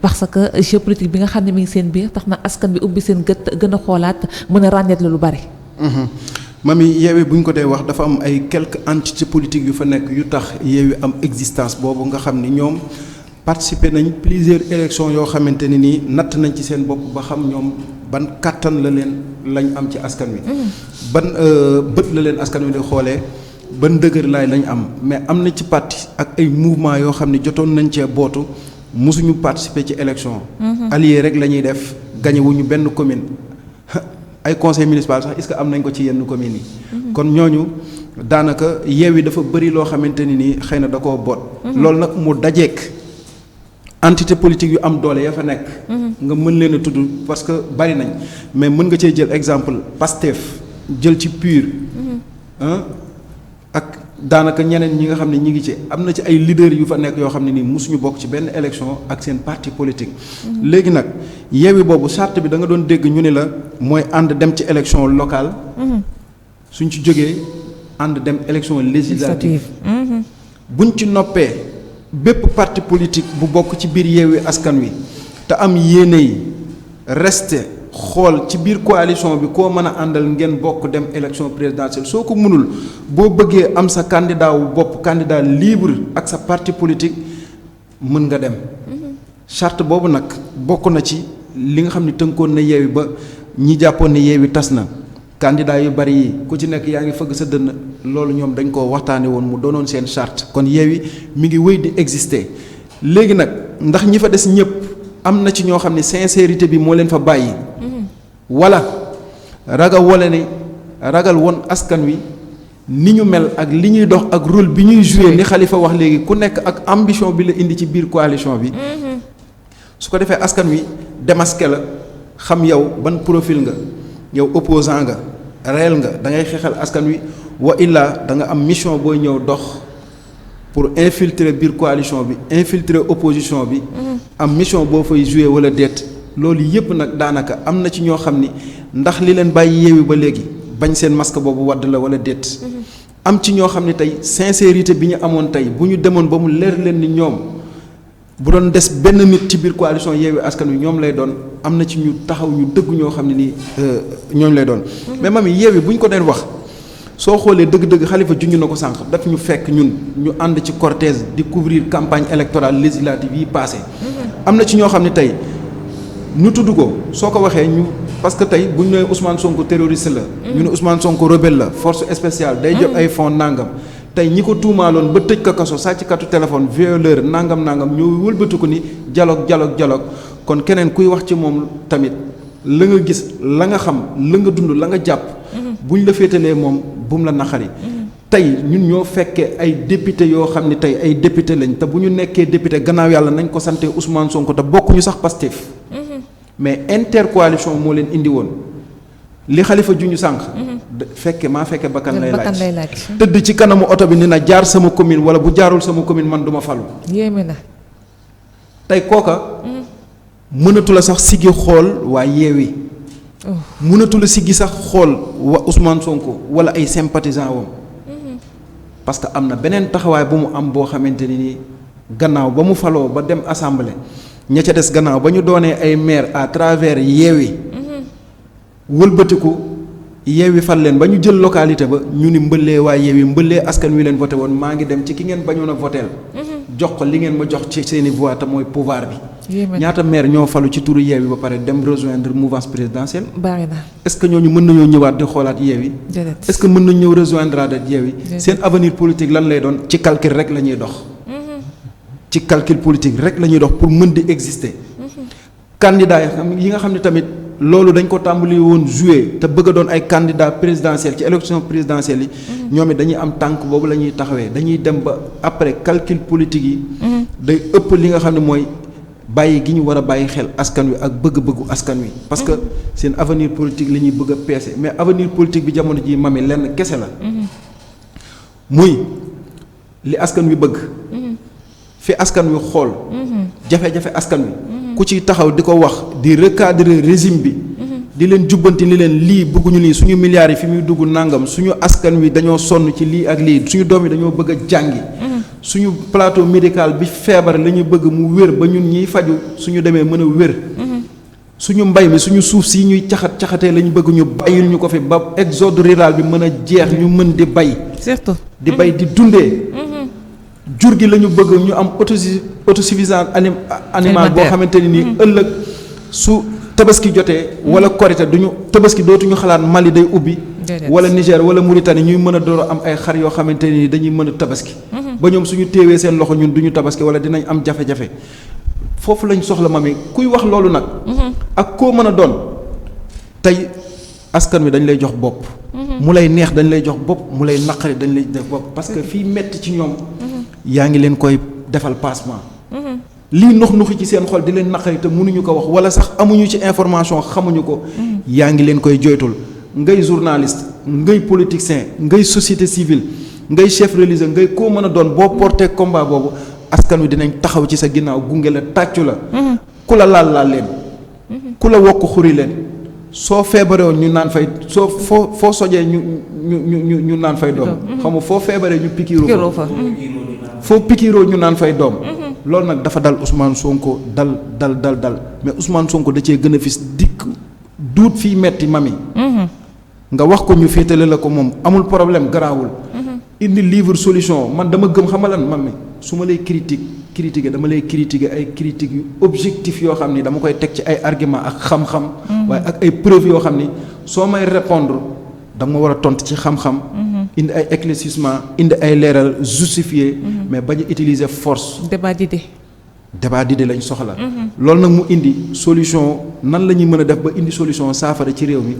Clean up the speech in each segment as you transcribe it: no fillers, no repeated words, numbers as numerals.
parce que géopolitique bi nga xam ne mi ngi seen biir tax na askan bi ubbi seen gët gën a xoolaat mën a ràññeet lu bari. mami Yewwi bu ñu ko dee wax dafa am ay quelques entités politiques yu fa nekk yu tax Yewwi am existence boobu nga xam ni ñoom participer nañ plusieurs élections yoo xamante ne nii natt nañ ci seen bopp ba xam ñoom ban kàttan lañ am ci askan wi. ban bët la leen askan wi di xoolee ban dëgër lañ am mais am na ci parti ak ay mouvement yoo xam ne jotoon nañ cee bootu mosuñu participer ci élection. allié rek la ñuy def gagné wuñu benn commune. ay conseil municipal sax est-ce que am nañ ko ci yenn communes yi. kon ñooñu daanaka Yewwi dafa bëri loo xamante ni nii xëy na da koo boot. loolu nag mu dajeek entité politique yu am doole ya fa nekk. nga mën leen a tudd parce que bari nañ mais mën nga cee jël exemple Pastef jël ci PUR. ak daanaka ñeneen ñi nga xam ne ñi ngi ci am na ci ay leaders yu fa nekk yoo xam ne nii mosuñu bokk ci benn élection ak seen parti politique. léegi nag Yewwi boobu charte bi da nga doon dégg ñu ne la mooy ànd dem ci élection locale. suñ ci jógee ànd dem élection législative. buñ ci noppee bépp parti politique bu bokk ci biir Yewwi Askan Wi te am yéene yi rester xool ci biir coalition bi koo mën a àndal ngeen bokk dem élection présidentielle soo ko mënul boo bëggee am sa candidat wu bopp candidat libre ak sa parti politique mën nga dem. charte boobu nag bokk na ci li nga xam ne tënkoon na Yewwi ba ñi jàppoon ne Yewwi tas na candidat yu bari yi ku ci nekk yaa ngi fëgg sa dënn loolu ñoom dañ koo waxtaane woon mu doonoon seen charte kon Yewwi mi ngi wéy di exister léegi nag ndax ñi fa des ñëpp am na ci ñoo xam ne sincérité bi moo leen fa bàyyi. wala ragal woon askan wi ni ñu mel ak li ñuy dox ak rôle bi ñuy jouer ni Khalifa wax léegi ku nekk ak ambition bi la indi ci biir coalition bi. su ko defee askan wi démasqué la xam yow ban profil nga yow opposant nga réel nga da ngay xeexal askan wi wa illa da nga am mission booy ñëw dox pour infiltrer biir coalition bi infiltrer opposition bi. am mission boo fay jouer wala déet. loolu yëpp nag daanaka am na ci ñoo xam ni ndax li leen bàyyi Yewwi ba léegi bañ seen masque boobu wadd la wala déet. am ci ñoo xam ne tey sincérité bi ñu amoon tey bu ñu demoon ba mu leer leen ni ñoom bu doon des benn nit ci biir coalition Yewwi Askan Wi ñoom lay doon am na ci ñu taxaw ñu dëgg ñoo xam ne nii ñooñu lay doon. mais mami Yewwi bu ñu ko doon wax soo xoolee dëgg-dëgg Khalifa junj na ko sànq daf ñu fekk ñun ñu ànd ci cortège di couvrir campagne électorale législative yi passé am na ci ñoo xam ne tey. ñu tudd ko soo ko waxee ñu parce que tey bu ñu nee Ousmane Sonko terroriste la. ñu ne Ousmane Sonko rebelle la force spéciale. day jot ay fonds nangam. tey ñi ko tuumaaloon ba tëj ko kaso sàcckatu téléphone violeur nangam ñoo wëlbatu ko ni dialogue kon keneen kuy wax ci moom tamit la nga gis la nga xam la nga dund la nga jàpp. buñ la féetalee moom bum la naqari. tey ñun ñoo fekkee ay député yoo xam ne tey ay député lañ te bu ñu nekkee député gannaaw yàlla nañ ko sante Ousmane Sonko te bokkuñu sax Pastef. mais intercoalition moo leen indi woon li Khalifa juñu sànq. maa fekke bakkan lay laaj tëdd ci kanamu oto bi ni na jaar sama commune wala bu jaarul sama commune man du ma falu. yéeme na. tey kooka. mënatu la sax siggi xool waa Yewwi. mënatu la siggi sax xool wa Ousmane Sonko wala ay sympathisants wam parce que am na beneen taxawaay bu mu am boo xamante ni gannaaw ba mu faloo ba dem assemblée. ña ca des gannaaw ba ñu doonee ay maire à travers Yewwi wëlbatiku Yewwi fal leen ba ñu jël localité ba ñu ni mbëllee waa Yewwi mbëllee askan wi leen voté woon maa ngi dem ci ki ngeen bañoon a voteel jox ko li ngeen ma jox ci seeni voix te mooy pouvoir bi. ñaata maire ñoo falu ci turu Yewwi ba pare dem rejoindre mouvance présidentielle. bari na est-ce que ñooñu mën nañoo ñëwaat di xoolaat Yewwi. est-ce que mën nañu ñëw rejoindre at Yewwi. seen avenir politique lan lay doon ci calcul rek la ñuy dox. ci calcul politique rek la ñuy dox pour mën di exister. candidat yi nga xam ne tamit loolu dañ ko tàmbali woon jouer te bëgg a doon ay candidat présidentiel ci élection présidentielle yi. ñoom it dañuy am tànk boobu la ñuy taxawee dañuy dem ba après calcul politique yi. day ëpp li nga xam ne mooy bàyyi gi ñu war a bàyyi xel askan wi ak bëgg-bëggu askan wi. parce que seen avenir politique la ñuy bëgg a peese mais avenir politique bi jamono ji mami lenn kese la. muy li askan wi bëgg. fi askan wi xool. jafe-jafe askan wi. ku ci taxaw di ko wax di recadrer régime bi. di leen jubbanti ni leen lii bëgguñu lii suñu milliards yi fi muy dugg nangam suñu askan wi dañoo sonn ci lii ak lii suñu doom yi dañoo bëgg a jàngi. suñu plateau médical bi feebar la ñu bëgg mu wér ba ñun ñiy faju suñu demee mën a wér. suñu mbay mi suñu suuf si ñuy caxatee la ñu bëgg ñu bàyyil ñu ko fi ba exode rural bi mën a jeex ñu mën di bay. surtout di bay di dundee. jur gi la ñu bëgg ñu am autosuffisance animal boo xamante ne nii ëllëg su tabaski jotee. wala korite duñu tabaski dootuñu xalaat Mali day ubbi. wala Niger wala Mauritanie ñuy mën a door a am ay xar yoo xamante ne nii dañuy mën a tabaski. ba ñoom suñu téewee seen loxo ñun duñu tabaski wala dinañ am jafe-jafe. foofu lañ soxla mami kuy wax loolu nag. ak koo mën a doon tey askan wi dañ lay jox bopp. mu lay neex dañ lay jox bopp mu lay naqari dañ lay def bopp parce que fii metti ci ñoom. yaa ngi leen koy defal passement. lii nux ci seen xol di leen naqari te mënuñu ko wax wala sax amuñu ci information xamuñu ko. yaa ngi leen koy joytul ngay journaliste ngay politicien ngay société civile ngay chef religieux ngay koo mën a doon boo porté combat boobu. askan wi dinañ taxaw ci sa ginnaaw gunge la tàccu la. ku la laal leen. ku la wokk xuri leen. soo feebaree woon ñu naan fay soo foo sojee ñu naan fay doom. xam nga foo feebaree ñu pikiiroo fa. foo pikiiroo ñu naan fay doom. loolu nag dafa dal Ousmane Sonko dal mais Ousmane Sonko da cee gën a fis dikk duut fii metti mami. nga wax ko ñu féetale la ko moom amul garaawul. indi livre solution man dama gëm xamalan mami. su ma lay critiquer dama lay critiquer ay critiques yu objectif yoo xam ni dama koy teg ci ay argument ak xam-xam. waaye ak ay preuves yoo xam ni soo may répondre da nga ma war a tontu ci xam-xam. indi ay éclaircissement indi ay leeral justifier. mais bañ a utiliser force. débat d'idée lañ soxla. loolu nag mu indi solution nan la ñuy mën a def ba indi solution saafara ci réew mi.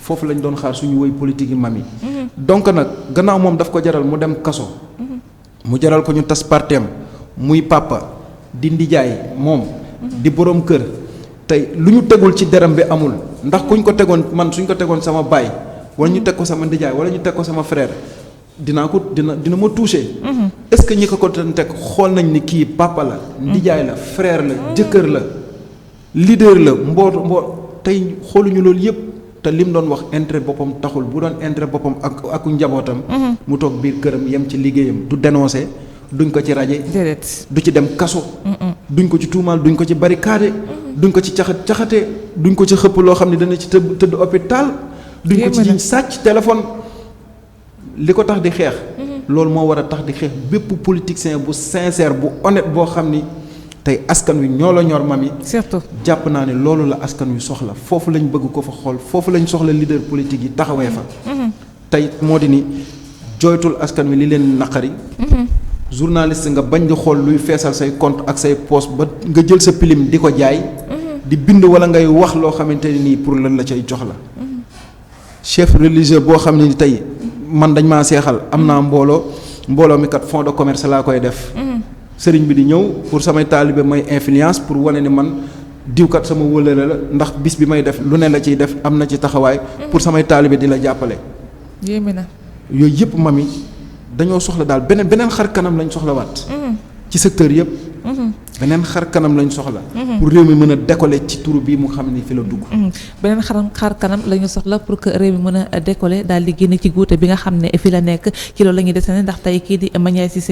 foofu lañ doon xaar suñu woy politique yi mami. donc nag gannaaw moom daf ko jaral mu dem kaso. mu jaral ko ñu tas parteem muy papa di ndijaay moom di borom kër tey lu ñu tegul ci deram bi amul ndax kuñ ko tegoon man suñ ko tegoon sama baay wala ñu teg ko sama ndijaay wala ñu teg ko sama frère dina ma toucher. est-ce que ñi ko doon teg xool nañ ni kii papa la ndijaay la frère la jëkkër la leader la mboot tey xooluñu loolu yépp te lim doon wax intérêt boppam taxul bu doon intérêt boppam ak njabootam. mu toog biir këram yem ci liggéeyam du dénoncer duñ ko ci raje. du ci dem kaso. duñ ko ci tuumaal duñ ko ci barricade. duñ ko ci caxate duñ ko ci xëpp loo xam ne dana ci tëdd hôpital. duñ ko ci jiñ sàcc téléphone. li ko tax di xeex. loolu moo war a tax di xeex bépp politicien bu sincère bu honnête boo xam ni. tey askan wi ñoo la ñor mami. surtout jàpp naa ne loolu la askan wi soxla foofu lañ bëgg ko fa xool foofu lañ soxla leader politique yi taxawee fa. tey moo di ni jooytul askan wi li leen naqari. journaliste nga bañ di xool luy feesal say compte ak say poste ba nga jël sa pilim di ko jaay. di bind wala ngay wax loo xamante ne nii pour lan la cay jox la. chef religieux boo xam ne ni tey man dañ maa seexal am naa mbooloo mi kat fond de commerce laa koy def. sëriñ bi di ñëw pour samay taalibe may influence pour wane ni man diwkat sama wëlëre la ndax bis bi may def lu ne la ciy def am na ci taxawaay. pour samay taalibe di la jàppale. yéeme na. yooyu yëpp mami dañoo soxla daal beneen xar kanam lañ soxlawaat. ci secteur yëpp. beneen xar kanam lañ soxla. pour réew mi mën a décoller ci turu bii mu xam ni fi la dugg. beneen xar kanam la ñu soxla pour que réew mi mën a décoller daal di génne ci guute bi nga xam ne fi la nekk ci loolu la ñuy desane ndax tey kii di Maniaye Cissé